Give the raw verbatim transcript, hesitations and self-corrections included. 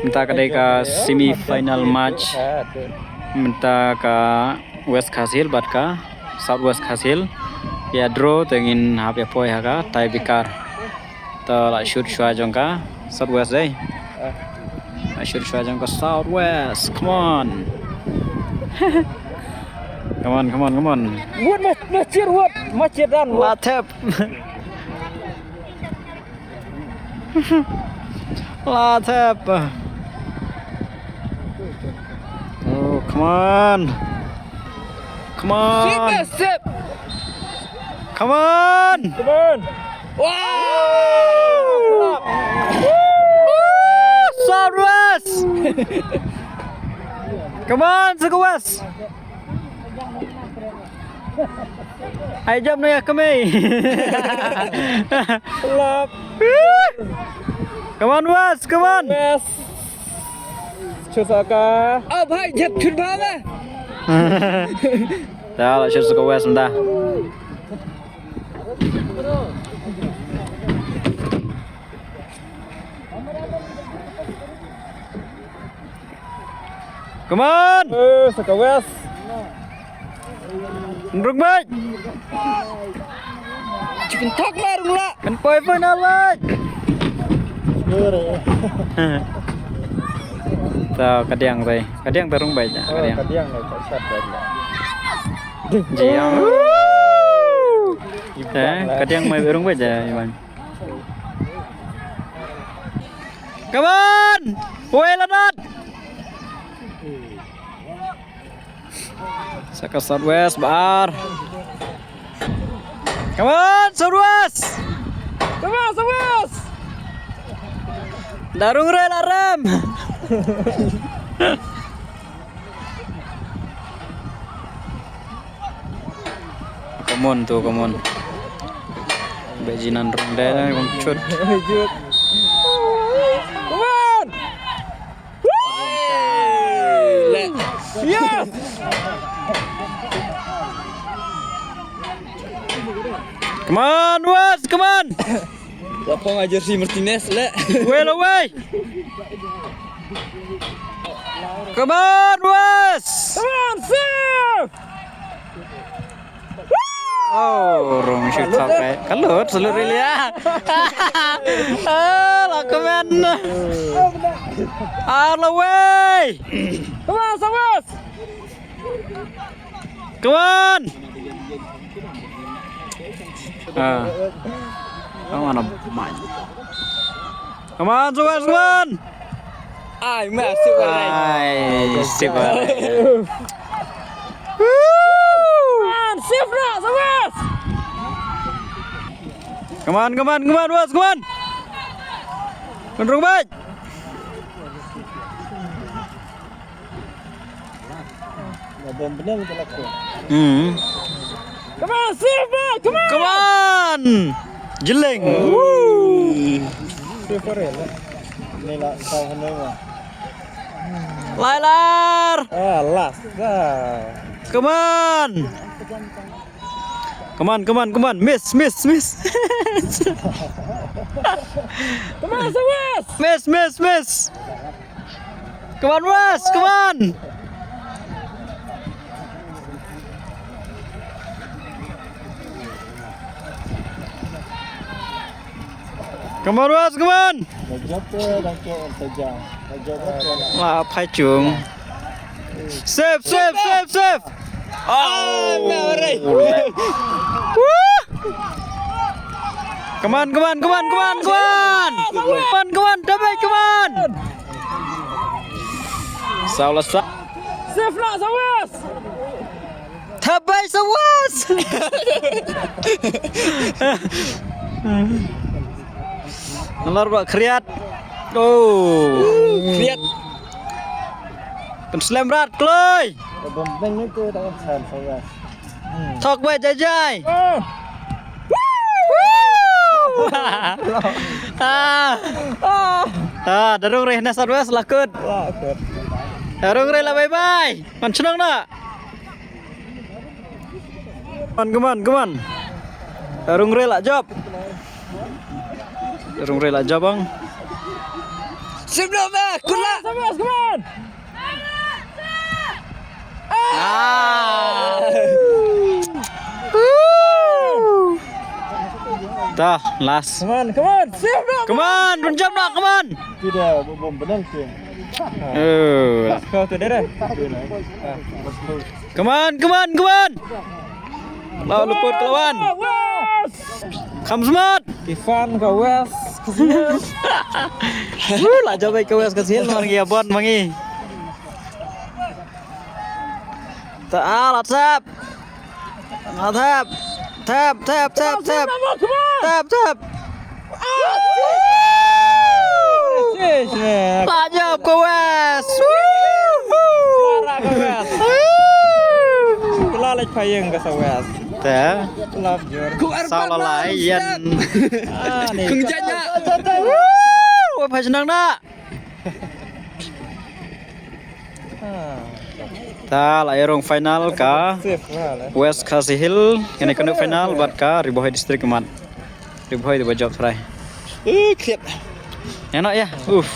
Mynta ka dei ka semi final match mynta ka West Khasi Hills bad ka South West Khasi Hills. Ïa draw te ngin hap ïa poi ha ka tiebreaker. To la shoot shuwa jong ka South West dei. La shoot shuwa jong ka South West. Come on. Come on, come on, come on. Wat ma ma chir wat ma chir dan wat. La thep. La thep. Oh, come on. Come on. Sip, sip. Come on. Come on. Wow. Woo! South West. Come on, South West. Ai jam na ïa kami. Lap. Come on, West, come on. West. Chusaka. Oh, bhai, jab chut bhai. Dah, la chusaka West dah. Come on. Eh, Saka West. Rung bad. Chicken talk lah, rung lah. Kan poi pun lah bad. Tau kadiang tai. Kadiang tai rung bad. Kadiang. Kadiang lah, tak siap dah. Jiang. Eh, kadiang mai rung bad, Iwan. Come on! Wei lanat! Saka South West bar. Come on, South West! Come on, South West! Darung rel arem. Come on tu, come on. Bejinan ronde na kong chut. Come on! Yes! Come on, West, come on! Lapong aja si Martinez le. Wei la wei. Come on, West. Come on, save. Oh, rung shoot thap kai. Kalut, salut really ah. Ah, la kmen. Ah, la wei. Come on, South West. Come on. Ah. Come on, man. Come on, South West, come on. Ai, ma, sip bad. Ai, sip bad. Come on, sip lah, South West. Come on, come on, come on, West, come on. Control back. Hmm. Come on, save it! Come on! Come on! Jeling. Woo! Lailar. Ah, last. Ah. Come on. Come on, come on, come on. Miss, miss, miss. Come on, South West. Miss, miss, miss. Come on, West, come on. Come on, West, come on. La phai chung. Save, save, save, save. Oh, no, right. Woo! Come on, come on, come on, come on, come on. Come on, come on, David, come on. Salah sa. Save lah, South West. Thabai South West. Nalor ba kriat. Oh. Kriat. Pynslem rat kloi. Bom beng itu tak kan South West. Thok ba jai jai. Ah. Ah, darung reh na South West lakut. Darung reh la bye bye. Man chnong na. Come on, come on, come on. Rung rel la jop. Rung rel la jop bang. Sip noh ba, kula. Come on, come on. Ah. Ta, last. Come on, come on. Sip noh. Come on, run jump noh, come on. Tidak, bom benar sih. Oh. Kau tu dere. Come on, come on, come on. Law luput ka lawan. Wes. Kham smat. Ifan ka Wes. Woo, la jop ka Wes ka sil mar ngi abon mangi. Ta ala tap. Ala tap. Tap, tap, tap, tap. Tap, tap. Sis, man. Pajab ka Wes. Woo! Lara ka Wes. Woo! Kula lek payeng ka sa Wes. Te. Love jor. Sa la lai yan. Ah, ni. Kung jaja. Woo! Wa pajnang na. Ah. Ta la ïa rung final ka Safe lah, lah. West Khasi Hills, kane kane final bad ka Ri Bhoi District mat. Ri Bhoi di ba jop try. Eh, kit. Ya no ya. Uf.